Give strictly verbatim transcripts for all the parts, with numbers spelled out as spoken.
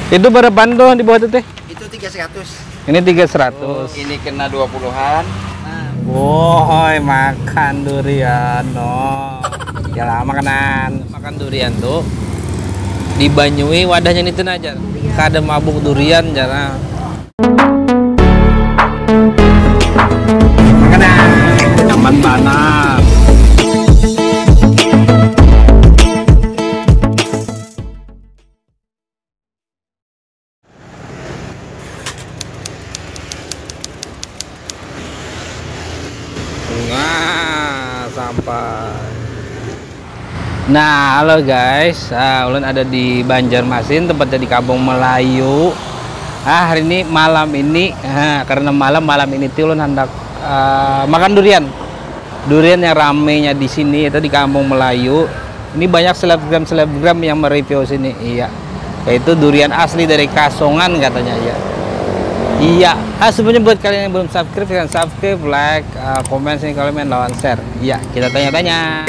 Itu berapaan tuh di bawah itu, Teh? Itu tiga seratus. Ini tiga seratus. Ini kena dua puluhan. Nah. Woi, makan durian, no. Ya lah, makanan. Makan durian tuh dibanyui wadahnya nitu nah, jar. Iya. Kada mabuk durian, jar. Nah. Makanan. Nyaman banar. Nah, sampai. Nah, halo guys. Ah, ulun ada di Banjarmasin, tempatnya di Kampung Melayu. Ah, hari ini, malam ini, ah, karena malam, malam ini tuh ulun hendak, ah, makan durian. Durian yang ramenya di sini itu di Kampung Melayu. Ini banyak selebgram-selebgram yang mereview sini, iya. Yaitu durian asli dari Kasongan katanya, iya. Iya. Ah, sebenarnya buat kalian yang belum subscribe, silahkan subscribe, like, eh, komen sini, komen, lawan share. Iya, kita tanya-tanya.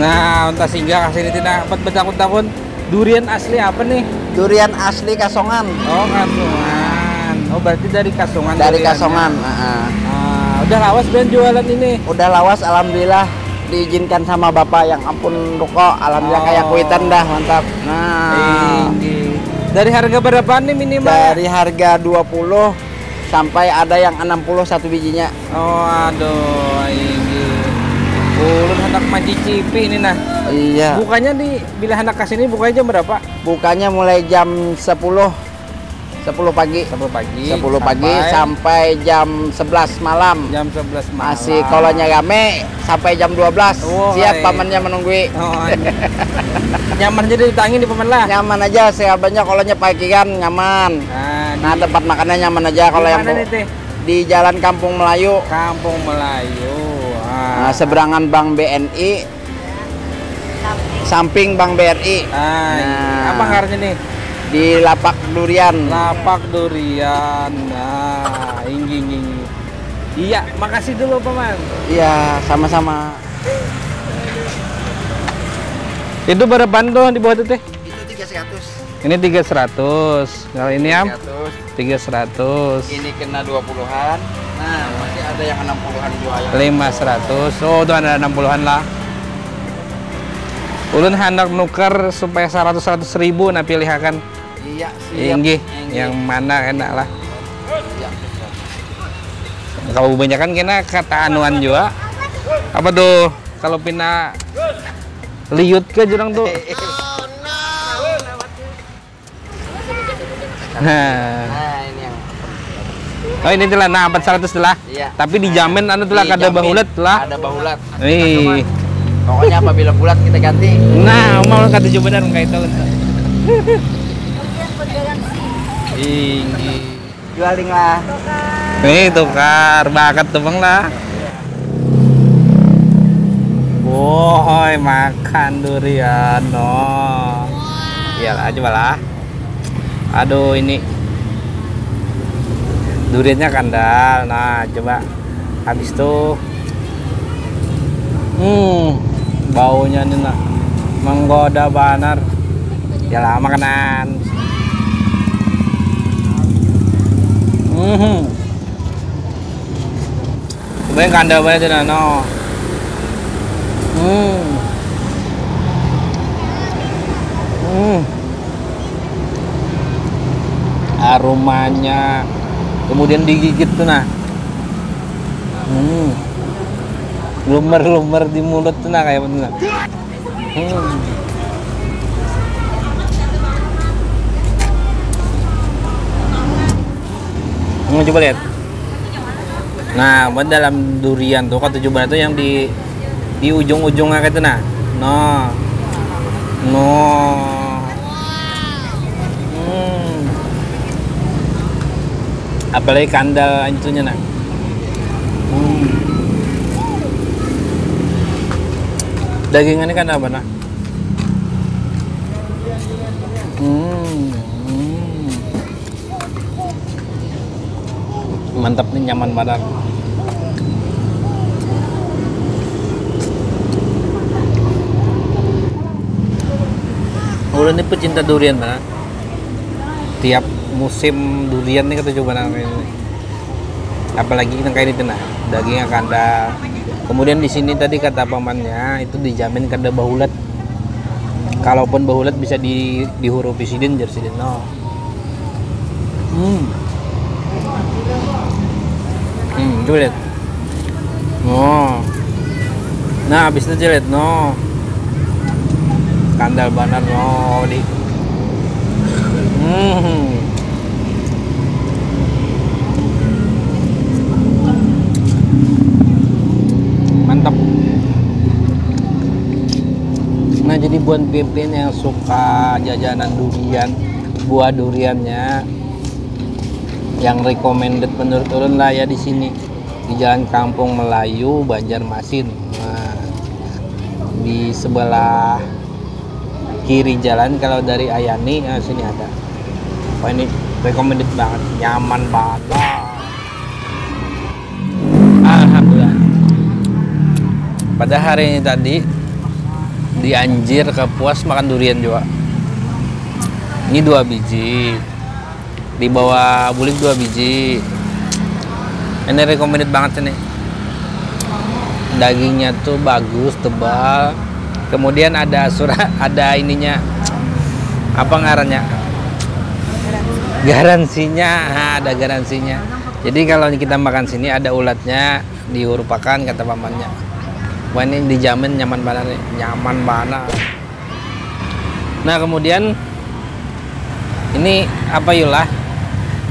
Nah, untas singgah kasih ini, nah, empat betakun-takun. Durian asli apa nih? Durian asli Kasongan. Oh, Kasongan. Oh, berarti dari Kasongan. Dari duriannya. Kasongan, heeh. Ah, udah lawas ben jualan ini? Udah lawas, alhamdulillah, diizinkan sama bapak yang ampun ruko, alhamdulillah. Oh. Kayak kuitan dah, mantap. Nah. Tinggi. Dari harga berapaan nih minimal? Dari harga dua puluh sampai ada yang enam puluh satu bijinya. Oh, aduh, ini. Ulun hendak mencicipi ini, nah. Iya. Bukannya di, bila hendak ke sini, bukannya jam berapa? Bukannya mulai jam sepuluh, sepuluh pagi. Sepuluh pagi. Sepuluh pagi sampai, sampai jam sebelas malam. Jam sebelas malam. Masih, kalau nya rame, sampai jam dua belas. Oh, siap, hai. Pamannya menunggui. Oh, iya. Nyaman jadi ditangi di paman lah. Nyaman aja, siap banyak kalau nya parkiran, nyaman. Nah, nah, di, tempat makannya nyaman aja kalau yang mana nih, Teh? Di Jalan Kampung Melayu. Kampung Melayu. Ah. Nah, seberangan Bank B N I. Samping Bank B R I. Ah, iya. Nah. Apa ngarannya nih? Di Lapak Durian. Lapak Durian. Nah, inggi, inggi, inggi. Iya, makasih dulu, Paman. Iya, sama-sama. Itu berapaan tuh di bawah itu, Teh? Itu tiga seratus. Ini tiga seratus. Kalau ini, Am? Tiga seratus. Tiga seratus. Ini kena dua puluhan. Nah, masih ada yang enam puluhan jua yang lima seratus. Oh, tuh ada enam puluhan lah. Ulun handak nuker supaya seratus, seratus ribu, nah, pilihakan. Iya, siap. Inggih, inggih. Yang mana enak lah. Iya, siap. Kalau kebanyakan kena kata anuan jua. Apa tuh? Kalau pina liut ke jurang tuh. Nah. Nah, ini yang. Oh, ini tuh lah, nah, empat seratus tuh lah. Iya. Tapi dijamin anu tuh lah, kada bahulat lah. Dijamin. Kada bahulat. Ih. Pokoknya apabila bulat kita ganti. Nah, mau kata jauh benar kayak itu. Tinggi. Jual ding lah. Nih, tukar bakat tuh, Bang, lah. Boy, makan durian, no. Iya lah, coba lah. Aduh, ini duriannya kandal. Nah, coba. Habis tuh. Hmm, baunya nih, nah. Menggoda banar. Ya lah, makanan. Hmm. Coba yang kandal banget tuh, nah, no. Hmm. Hmm. Aromanya, kemudian digigit tuh, nah. Hmm. Lumer-lumer di mulut tuh, nah, kayak bener. Hmm. Hmm, coba lihat. Nah, buat dalam durian tuh, katuju banget tuh yang di, di ujung-ujungnya gitu, nah. No. No. Hmm. Apalagi kandal itunya, nah. Hmm. Dagingannya kan apa nah? Hmm. Mantap nih, nyaman banget. Ulun ini pecinta durian banget. Tiap musim durian nih kita coba nang ini. Apalagi kita kayak itu nah, dagingnya kada. Kemudian di sini tadi kata pamannya itu dijamin kada bahulat. Kalaupun bahulat bisa di dihurupi sidin, jar sidin no. Hmm. Hmm, coba lihat. Oh. Nah, habis itu lihat no. Kandal banar no di. Hmm. Mantap. Nah, jadi buat pimpin yang suka jajanan durian, buah duriannya yang recommended menurut ulun lah ya di sini, di Jalan Kampung Melayu, Banjarmasin. Nah, di sebelah kiri jalan kalau dari Ayani, nah, sini ada. Wah, ini recommended banget, nyaman banget. Alhamdulillah. Pada hari ini tadi dianjir ke puas makan durian juga. Ini dua biji. Dibawa bulik dua biji. Ini recommended banget sini. Dagingnya tuh bagus, tebal. Kemudian ada surat, ada ininya. Apa ngarannya? Garansinya. Nah, ada garansinya. Jadi kalau kita makan sini ada ulatnya, diurupakan kata pamannya. Wah, ini dijamin nyaman banget nih, nyaman banget. Nah, kemudian ini apa yulah?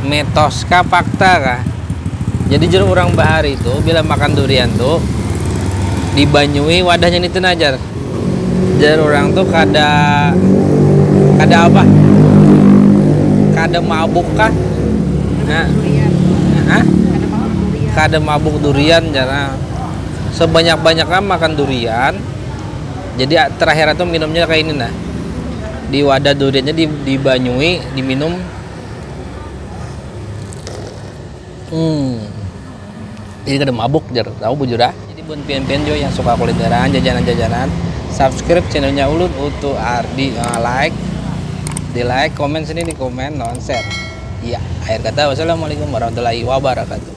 Mitos kah, fakta kah? Jadi jar orang bahari itu bila makan durian tuh dibanyui wadahnya nitu nah jar. Jar orang tuh kada, kada apa? Kada mabuk kah? Nah. Hah? Kada mabuk durian jar. Nah. Sebanyak-banyaknya makan durian. Jadi a- terakhir itu minumnya kayak ini nah. Di wadah duriannya di, dibanyui, diminum. Hmm. Jadi kada mabuk jar, tahu bujur ah. Jadi buat pian-pian juga yang suka kulineran, jajanan-jajanan, subscribe channelnya ulun Utu Ardi. Nah, like, di like, komen sini di komen, non share. Iya, akhir kata wassalamualaikum warahmatullahi wabarakatuh.